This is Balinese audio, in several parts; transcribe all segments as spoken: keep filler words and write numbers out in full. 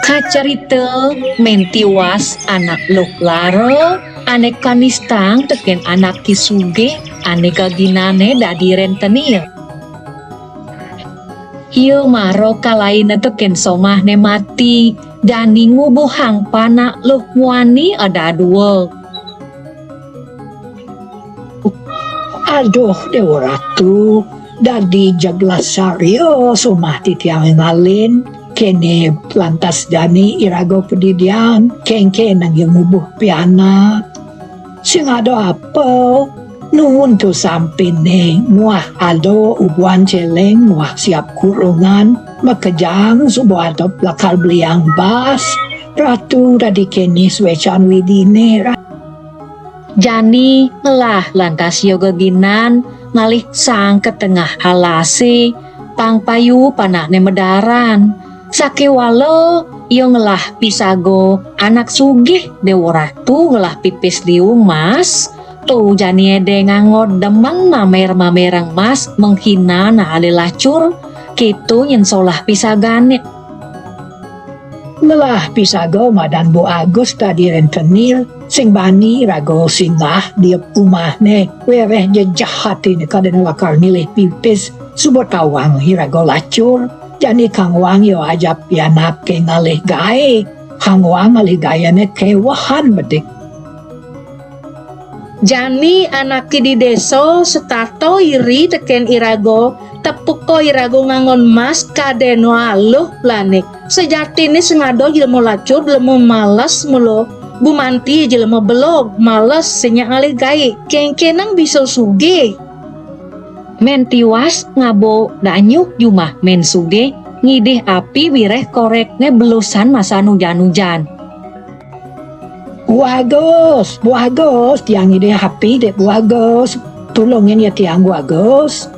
Kacarita Mén Tiwas anak Luh Lara ané kanistang tekén anak Ki Sugih ané geginanné dadi rénténil. Ia mara kalaina tekén somahné mati, jani ngubuhang panak Luh Muani dadua. Aduh, Déwa Ratu, dadi jeg lasarya somah titiang ngalin, kéné lantas jani iraga padidian, kénkén nang ia ngubuh pianak. Sing ada apa? Nuwun tu sampiné muah ada ubuhan céléng muah siap kurungan, makejang suba ada lakar beliang bas. Ratu dadi kéné suécan widiné, Ra-, Jani ngelah lantas ia geginan ngalih sang ka tengah alasé, pang payu panakné madaran. Sakéwala ia ngelah pisaga anak sugih Déwa Ratu ngelah pipis liu mas, tu jani édéng anggon demen mamér-mamérang mas menghinaan alé lacur, kéto nyén solah pisagané. Ngelah pisaga madan Bu Agus dadi rénténil, sing bani raga singgah di umahné, wéréh jejeh atiné kadéna lakar milih pipis, suba tawang iraga lacur, jani kanggoang ia ajap pianak ké ngalih gaé, kanggoang ngalih gaéné kéwehan bedik. Jani anak di désa setata iri tekén iraga, tepukka iraga nganggon mas kadéna aluh plané. Sejatiné sing ada jelema lacur, jelema males mula, gumanti jelema belog, males sing nyak ngalih gaé, kénkénang bisa sugih. Mén Tiwas ngaba danyuk jumah Mén Sugih ngidih api wiréh korékné belusan masan ujan-ujan. Bu Agus, Bu Agus, tiang ngidih api dék Bu Agus. Tulungin ya tiang Bu Agus.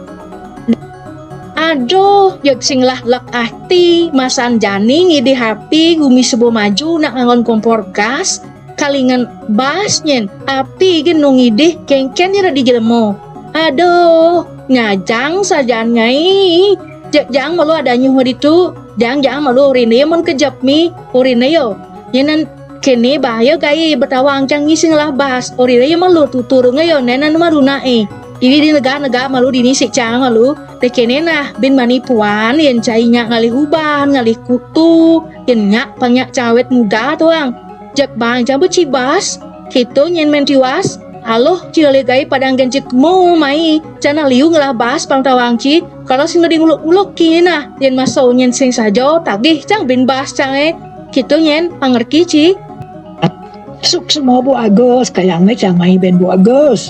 Aduh, jeg sing ngelah lek ati, masan jani ngidih api, gumi suba maju nak nganggon kompor gas, kalingan bas nyén, api gén nu ngidih, kénkén ya dadi jelema. Aduh, nyajang sajan ngai. Jeg jang malu ada nyuh ditu, jang jang malu orina ya mun kejep mi, orina ya. Nyén kéné bahaya gaé betawang cang ngising lah bas. Orina ya malu tutur ngayo nénan malu naé. Ini di nega-nega malu dini sik cang malu. Deh kéné nah bin mani puan yén cai nyak ngalih uban, ngalih kutu, yén nyak pang nyak cawét muda tuang. Jak bang cang becibas. Kéto nyén Mén Tiwas. Aluh ci ngalih gaé padang gencik mu mai. Cana liu ngelah bas pang tawang ci. Kalau sing ngelah nguluk-nguluk kina. Yén masa nyén sing saja tagih cang bin bas cang é. Kéto nyén pangerti ci. Suksma Bu Agus, kayang né cang mai bin Bu Agus.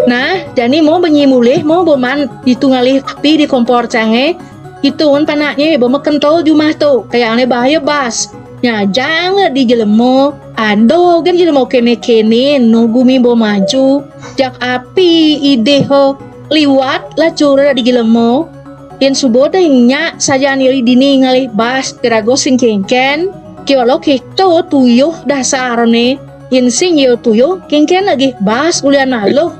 Nah, jani mau benyi mulih, mau beman ditu ngalih api di kompor cang é. Itu un panaknya ba makentol jumah tu, kayang né bahaya bas. Nyajang di jelema, ada gén jelema kéné-kéné, nu gumi ba maju, jak api idih ho, liwat lacur di jelema. Yén suba deh nyak sajan iri dini ngalih bas iraga sing kénkén, kéwala kéto tuyuh dasarné. Yén sing ya tuyuh, kénkén lagi bas ulian aluh.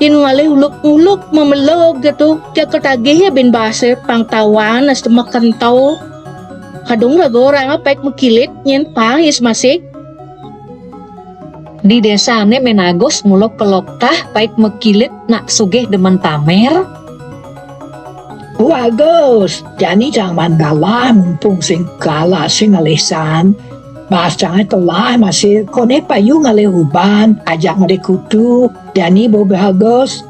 Yén ngalih uluk-uluk memelog gitu, jak ketagih ya bin basé pang tawan as makentol. Kadung raga orang pait mekilit nyén pang is masih. Di désané Mén Agus mula keloktah pait mekilit nak sugih demen pamér. Bu Agus, jani cang man galah mumpung sing kalah sing ngalih san. Bas cangé telah masih koné payu ngalih uban, ajak ngalih kutu, jani Bu Agus.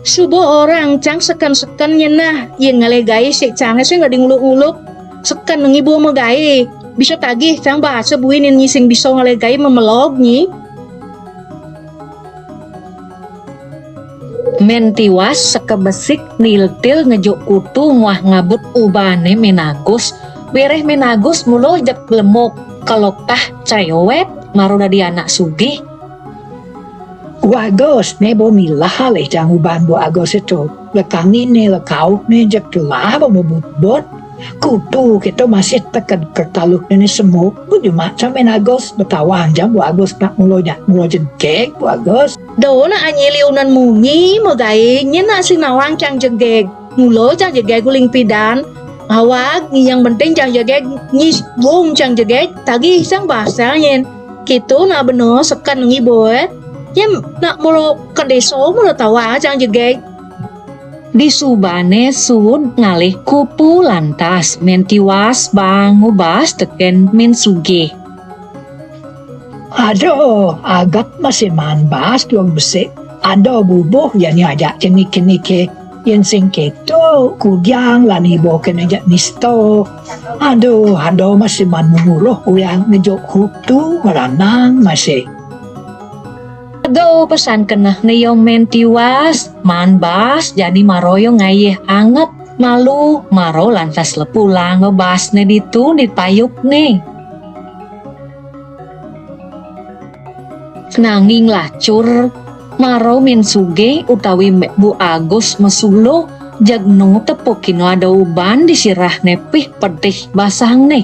Suba orang cang seken-seken nyén nah, yén ngalih gaé sik cangé sing dadi nguluk-nguluk. Seken ngibu magaé. Bisa tagih cang basa buin yén ngising bisa ngalih gaé memelog nyi. Mén Tiwas sakabesik niltil ngejuk kutu muah ngabut ubané Mén Agus. Wiréh Mén Agus mula jeg lemuk keloktah cerewet mara dadi anak sugih. Bu Agus, né ba milah alih cang uban Bu Agus itu. Lekangin né lekauh né jeg telah ba mebut-but. Kutu kéto masih teked kertaluh né semuk. Ku jumah cang Mén Agus betawang cang Bu Agus nak mula jak mula jegég Bu Agus. Do nak anyi liunan munyi magaé nyén nak sing nawang cang jegég. Mula cang jegég uling pidan. Awag, yang penting cang jegég, nyis bung cang jegég, tagih cang basang nyén. Kéto nak bena seken ngi boé. Nyén nak mula ka désa mula tawa cang jegég. Disubané suud ngalih kupu lantas Mén Tiwas bang ngubas tekén Mén Sugih. Aduh, aget masih maan bas tuang besik. Ada bubuh jani ajak cenik-ceniké. Yén sing kéto, kujang lan iba kéné jak nista. Aduh, ada masih maan menguluh uyang ngejuk kutu meranang masih. Aduh, pesan keneh né yong Mén Tiwas, maan bas jani mara yong ngayeh anget, malu, mara lantas lepulang ngebasné ditu di payukné. Nanging lacur, mara Mén Sugih utawi Bu Agus masuluh, jeg nu tepukina ada uban di sirahné pih pedih basangné.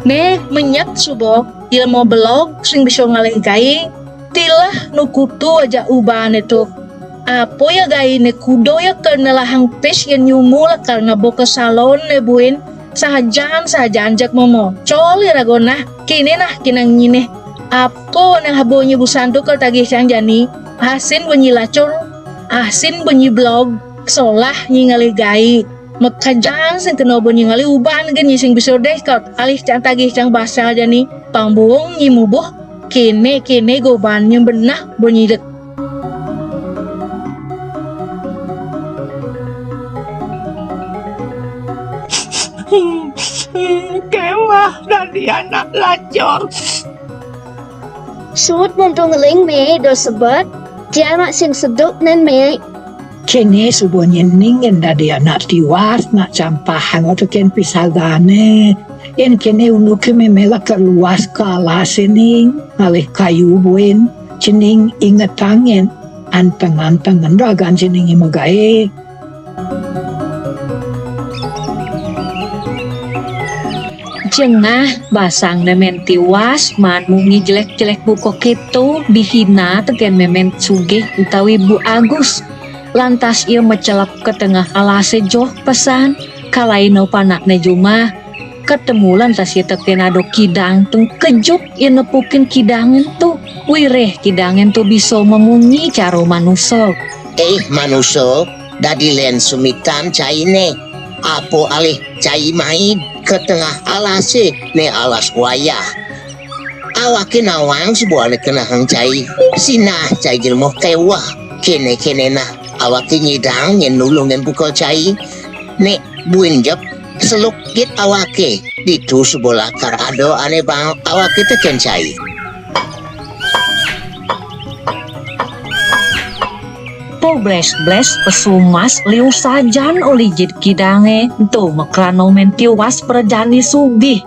Né menyek suba, ilmu belog sing bisa ngalih gaé, tilah nu kutu ajak ubané to. Apa ya gaéné kuda ya kal nelahang pis yén nyumu lakar ngaba ka salon né buin, sajan-sajan jak momo. Col iraga nah, kéné nah kinang nyinih. Apa nang haba nyi busan to kal tagih cang jani, asin bunyi lacur, asin bunyi belog, solah nyi ngalih gaé. Makajang sing kena bunyi ngalih uban gén nyi sing bisa deh kal alih cang tagih cang basang jani, pang buung nyi mubuh, kéné-kéné goban nyi benah bunyi dek. Kéweh dadi anak lacur. Suud muntung ngeling mé do sebet, ja nak sing seduk nén mé. Kéné suba nyening yén dadi anak Tiwas nak campahang tekén pisagané. Yén kéné unduké mémé lakar luas ka alasé ning, ngalih kayu buin, cening ingetang yén anteng-anteng ngendagan cening i magaé. Jengah basangné Mén Tiwas, maan munyi jelék-jelék buka kéto, dihina tekén Mén Sugih utawi Bu Agus. Lantas ia macelep ka tengah alasé joh pesan, kalaina panakné jumah. Katemu lantas ia tekén ada kidang tengkejut ia nepukin kidangé ento. Wiréh kidangé ento bisa mamunyi cara manusa. Eh, manusa, dadi lén sumitan cainé. Apa alih cai maid ka tengah alasé, né alas wayah. Awaké nawang suba alih kenehang cai. Sinah cai jelema kéweh. Kéné-kéné nah awaké nyidang nyén nulungin buka cai. Né buin jep seluk git awaké. Ditu suba lakar ada ané baang awaké tekén cai. Poblés-blés pesumas liu sajan uli jit kidangé, ento makrana Mén Tiwas prajani sugih.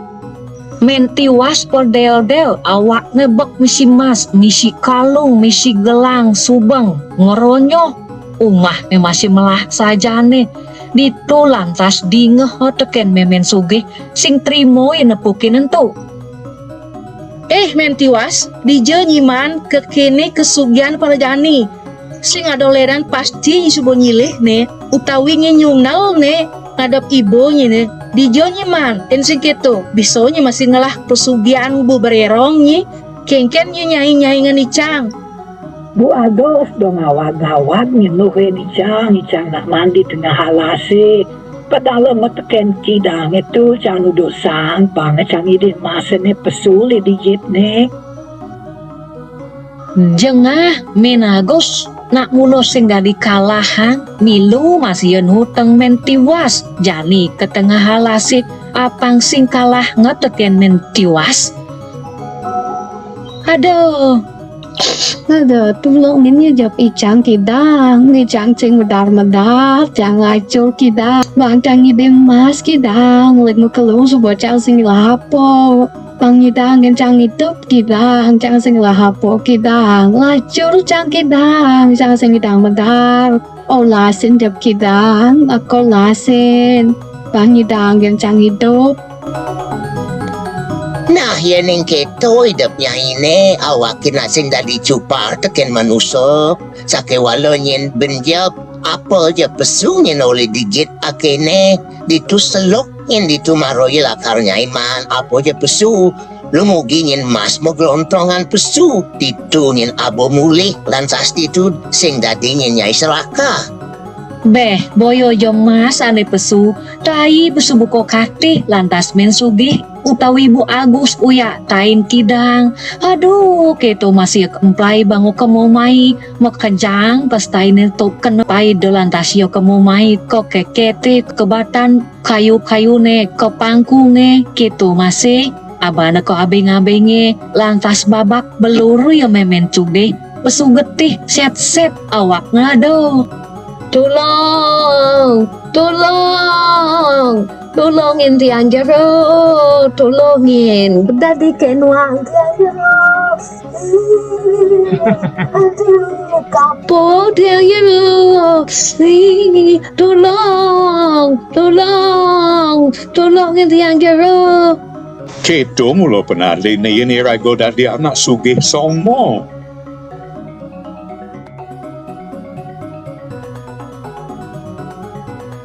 Mén Tiwas padél-dél, awakné bek misi mas, misi kalung, misi gelang, subeng, ngeronyoh. Umahné masih melah sajané. Ditu lantas dingeh tekén Mén Sugih sing trima ia nepukin ento. Eh, Mén Tiwas, dija nyi maan ka kéné kasugihan prajani. Sing ada lénan pasti nyi suba nyilih né, utawi nyi nyundel né, ngadep iba nyi né. Dija nyi maan, yén sing kéto, bisa nyi masih ngelah pesugihan bubrérong nyi, kénkén nyi nyai-nyai ngenicang. Bu Agus dong awag-awag nyenuhin icang, icang nak mandi tengah alasé. Padalem tekén kidangé to cang nuduh sang, pang cang idih masé né pesu lé dijitné. Jengah Mén Agus nak mula sing dadi kalahang, milu masih ia nuteng Mén Tiwas, jani ka tengah alasé, apang sing kalah ngetekén Mén Tiwas. Aduh, Aduh, tulung nini jep icang kidang, icang sing medar-medar, cang lacur kidang, bang cang ngidih mas kidang, lik makelung suba cang sing lapo. Bang nyidang ngen cang idup kidang, cang sing lapo kidang, lacur cang kidang, cang sing ngidang medar. Olasin jep kidang, akol lasin. Bang nyidang ngen cang idup. Nah, yéning kéto idep nyainé, awaké nah sing dadi cupar tekén manusa, sakéwala nyén benjep, apa ja pesu nyén olih digit akéné, ditu seluk nyén ditu mara ja lakar nyai maan apa ja pesu. Lumugi nyén mas maglontongan pesu, ditu nyén aba mulih, lantas ditu sing dadi nyén nyai serakah. Béh, boya ja mas ané pesu, tai pesu buka katih lantas mén sugih, utawi Bu Agus uyak tain kidang. Aduh, kéto masih emplai bangu kemo mai, makejang pestainé tok kena paida lantas ya kemo mai ka kekété kebatan kayu-kayuné ka pangkungé, kéto masih abana ka abing-abingé, lantas babak beluru ya mémén sugih. Pesu getih sét-sét awak ngado. Tulung, tulung, tulungin tiang jero, tulungin. Dadi kenuang tiang jero. Aduh, kapok tiang jero. Ih, tulung, tulung, tulungin tiang jero. Kéto mula penaliné yén iraga dadi anak sugih soma.